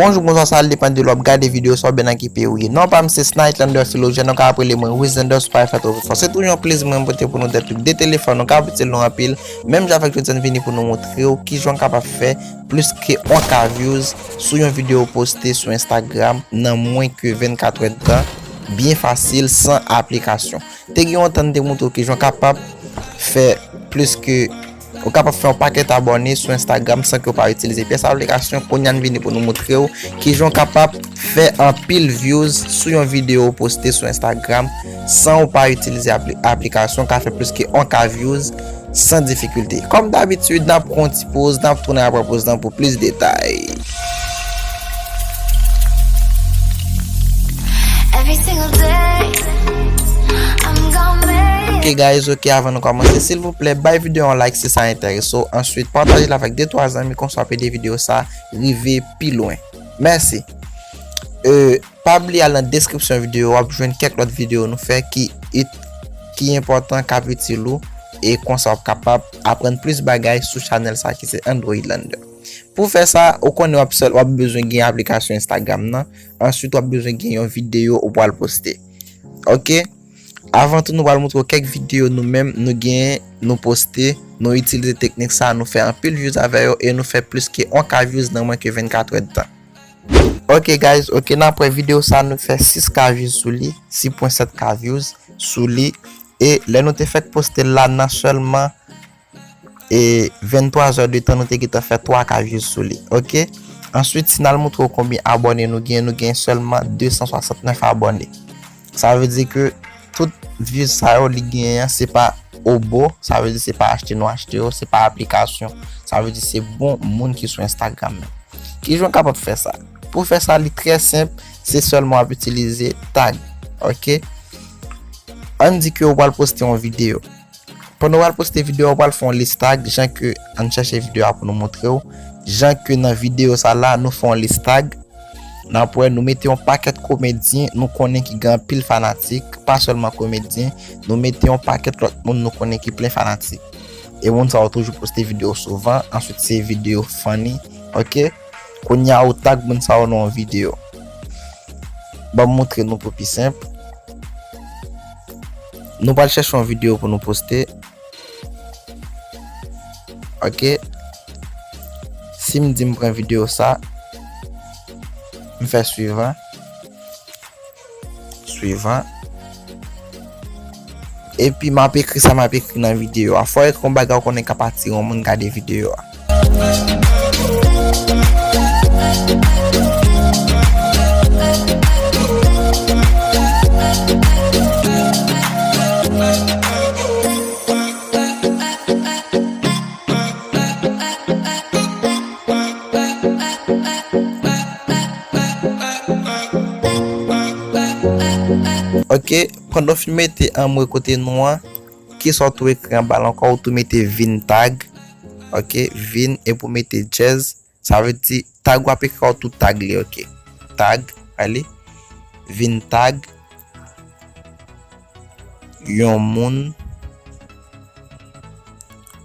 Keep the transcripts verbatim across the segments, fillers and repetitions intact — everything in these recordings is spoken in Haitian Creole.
Bonjou, bonswa, sa depann de lè w ap gade videyo sa oubyen nan ki peyi w ye. Non pa m se Snight Lander Philogène, ou ka ap rele mwen Wizlander sou pa fè twò fò. Se toujou yon plezi mwen pote pou nou de, de telefòn, ou ka ap itil nou anpil. Menm jan avèk jodi a, n vini pou nou montre w kijan w kapab fè plis ke yon K views sou yon videyo w poste sou Instagram nan mwen ke vennkat èdtan, byen fasil, san aplikasyon. Te gen yon tan n te montre w kijan w kapab fè plis ke, ou kapab fè yon pakèt abòne sou Instagram san ke w pa itilize pyès aplikasyon. Kounye a n vini pou nou montre w kijan w kapab fè anpil views sou yon videyo w poste sou Instagram san w pa itilize apli-, aplikasyon, w ka fè plis ke yon K views san difikilte. Kòm dabitid, n ap pran yon ti poz, n ap tounen apre poz lan pou plis detay. Every single day, I'm gonna make it. Ok, guys, ok, avan nou kòmanse, silvouplè, bay videyo a yon like si sa enterese w. Answit, pataje l avèk de twa zanmi, konsa w ap ede videyo sa rive pi lwen. Mèsi. E, pa bliye al nan deskripsyon videyo, w ap jwenn kèk lòt videyo nou fè ki it-, ki enpòtan, k ap itil ou, e konsa w ap kapab aprann plis bagay sou chanèl sa ki se Android Lander. Pou fè sa, ou konnen w ap sèl, w ap bezwen gen aplikasyon Instagram nan. Answit, w ap bezwen gen yon videyo ou pral poste. Ok? Avan tou, nou pral montre w kèk videyo nou menm, nou genyen, nou poste, nou itilize teknik sa, nou fè anpil views avè yo e nou fè plis ke yon K views nan mwen ke vennkat èdtan. Ok, guys, ok, n ap wè videyo sa, nou fè sis K views sou li, sis pwen sèt K views sou li. E lè nou te fèk poste l la, nan sèlman e venntwa zè de tan, nou te gentan fè twa K views sou li. Ok? Answit, si n al montre w konbyen abòne nou genyen, nou genyen sèlman de san swasantnèf abòne. Sa vle di ke tout views sa yo li genyen an, se pa obo, sa vle di se pa achte nou achte yo, se pa aplikasyon. Sa vle di se bon moun ki sou Instagram nan. Kijan w kapab fè sa? Pou fè sa, li trè senp, se sèlman w ap itilize tag. Ok? Ann di ke w pral poste yon videyo. Pandan w al poste videyo a, w pral fè yon lis tag, jan ke, ann chèche videyo a pou nou montre w. Jan ke nan videyo sa la, nou fè yon lis tag. N ap wè, nou mete yon pakèt komedyen nou konnen ki gen anpil fanatik, pa sèlman komedyen, nou mete yon pakèt lòt moun nou konnen ki plen fanatik. E moun sa yo toujou poste videyo souvan, answit se videyo funny, ok? Kounye a ou tag moun sa yo nan yon videyo. Ban m montre nou pou pi senp. Nou pral chèche yon videyo pou nou poste. Ok. Si m di m pran videyo sa, m fè swivan. Swivan. Epi m ap ekri sa m ap ekri nan videyo a. Fò w ekri yon bagay ou konnen k ap atire yon moun gade videyo a. Ok, pandan w fin mete anmwe kote nou an, kisa w tou ekri anba l ankò, ou tou mete vin tag. Ok, vin epi w mete djèz. Sa vle di tag w ap ekri a, ou tou tag li, ok. Tag, ale. Vin tag yon moun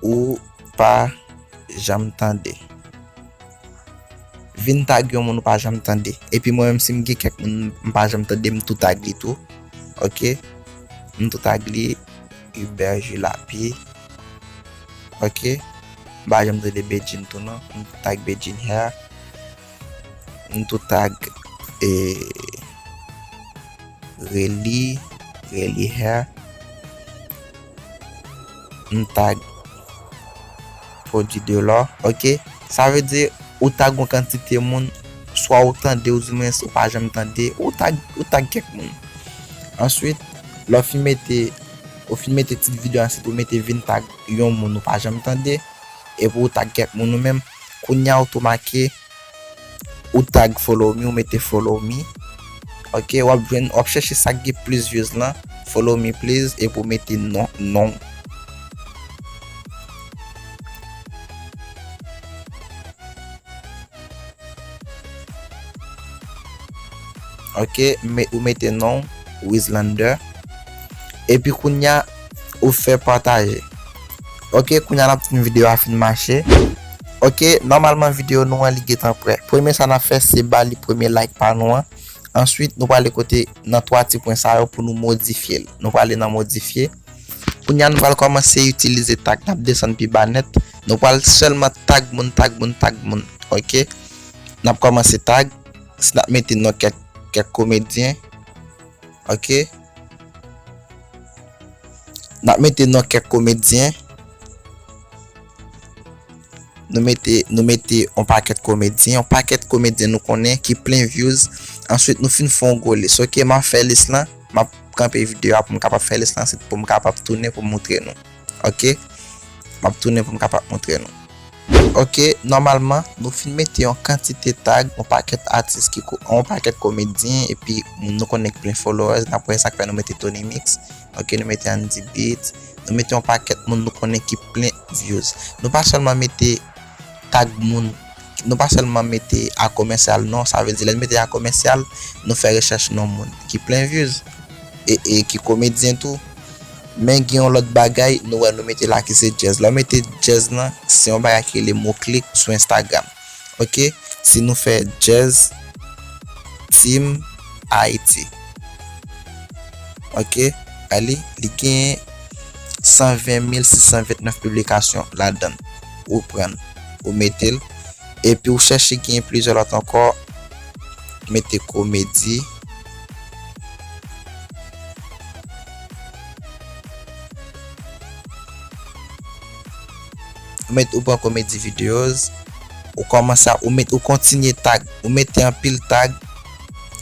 ou pa janm tande. Vin tag yon moun ou pa janm tande. Epi mwen menm, si m gen kèk moun m pa janm tande, m tou tag li tou. Ok. M tou tag li Hubert Julapi. Ok. M pa janm tande Bedjine tou non. M tou tag Bedjine Hair. M tou tag, e, Reli, Reli Hair. M tag Produit de l'or, ok? Sa vle di ou tag yon kantite moun, swa ou tande, ou di mwens ou pa janm tande, ou tag, ou tag kèk moun. Answit, lè w fin mete, ou fin mete tit videyo a, answit ou mete vin tag yon moun ou pa janm tande, epi ou tag kèk moun ou menm. Kounye a ou tou make, ou tag follow me, ou mete follow me. Ok, w ap jwenn, w ap chèche sa k gen plis views lan, follow me please, epi ou mete non, non. Ok, me-, ou mete non, Wizlander. Epi kounye a, ou fè pataje. Ok, kounye a n ap tann videyo a fin mache. Ok, nòmalman videyo nou an li gentan prè. Premye sa n ap fè se ba li premye like pa nou an. Answit, nou prale kote nan twa ti pwen sa yo pou nou modifye l. Nou prale nan modifye. Kounye a nou pral kòmanse itilize tag. N ap desann pi ba nèt. Nou pral sèlman tag moun, tag moun, tag moun. Ok? N ap kòmanse tag. Si n ap mete non kèk, kèk komedyen. Ok? N ap mete non kèk komedyen. Nou mete, nou mete yon pakèt komedyen, yon pakèt komedyen nou konnen ki plen views. Answit, nou fin fè yon gwo lis. Ok, m ap fè lis lan, m ap kanpe videyo a pou m kapab fè lis lan, se pou m kapab tounen pou m moutre nou. Ok, m ap tounen pou m kapab moutre nou. Ok, nòmalman, nou fin mete yon kantite tag, yon pakèt atis ki ko-, yon pakèt komedyen, epi moun nou konnen ki plen followers, n ap wè sa k fè nou mete Tony Mix. Ok, nou mete Andy Beats, nou mete yon pakèt moun nou konnen ki plen views. Nou pa sèlman mete tag moun, nou pa sèlman mete a komèsyal non, sa vle di lè n mete a komèsyal, nou fè rechèch non moun ki plen views e, e ki komedyen tou. Men gen yon lòt bagay, nou wè nou mete la ki se djèz. Lè w mete djèz lan, se yon bagay ki rele mo klik sou Instagram. Ok, si nou fè djèz Team Haiti. Ok, gade li, li gen san ven mil sis san vennèf piblikasyon ladan l. Ou pran, ou mete l, epi ou chèche gen plizyè lòt ankò, mete komedi. Ou met, ou pran komedi videos, ou kòmanse a, ou met, ou kontinye tag, ou mete anpil tag,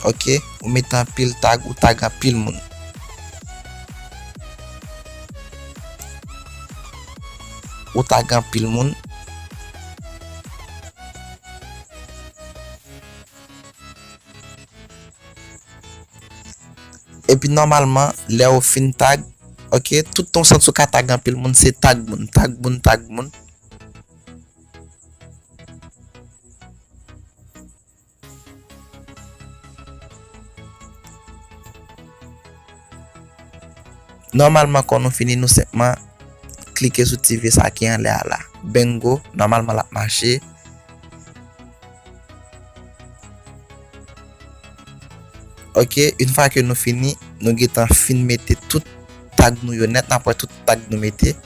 ok, ou mete anpil tag, ou tag anpil moun. Ou tag anpil moun. Epi nòmalman, lè ou fin tag, ok, tout tan w santi w ka tag anpil moun, se tag moun, tag moun, tag moun. Nòmalman, kan nou fini, nou senpman klike sou ti V sa ki anlè a la. Bingo, nòmalman l ap mache. Ok, yon fwa ke nou fini, nou gentan fin mete tout tag nou yo nèt, n ap wè tout tag nou mete.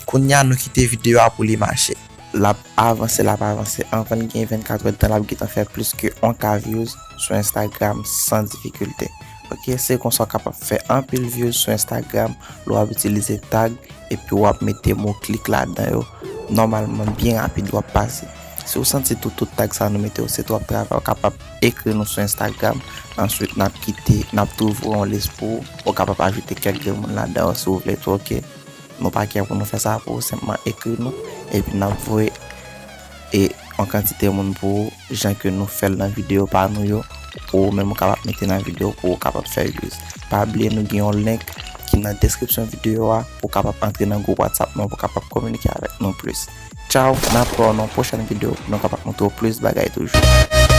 Kounye a, nou kite videyo a pou li mache. L ap avanse, l ap avanse. Anvan n gen vennkat èdtan, l ap gentan fè plis ke yon K views sou Instagram san difikilte. Ok, se konsa w kapab fè anpil views sou Instagram, lè w ap itilize tag, epi w ap mete mo klik ladan yo. Nòmalman, byen rapid, w ap pase. Si w santi tou, tout tag sa nou mete yo, se twòp travay, w kapab ekri nou sou Instagram. Answit, n ap kite, n ap tou voye yon lis pou ou. Ou kapab ajoute kèk grenn moun ladan yo, si w vle tou, ok. Nou pa gen pou nou fè sa pou ou, senpman ekri nou, epi n ap voye e yon kantite moun pou ou, jan ke nou fè l nan videyo pa nou yo, pou ou menm ou kapab mete nan videyo pou ou kapab fè views. Pa bliye nou gen yon link ki nan deskripsyon videyo a pou w kapab antre nan gwoup WhatsApp nou, pou w kapab kominike avèk nou plis. Tchaw, n ap wè w nan yon pwochèn videyo pou nou kapab montre w plis bagay toujou.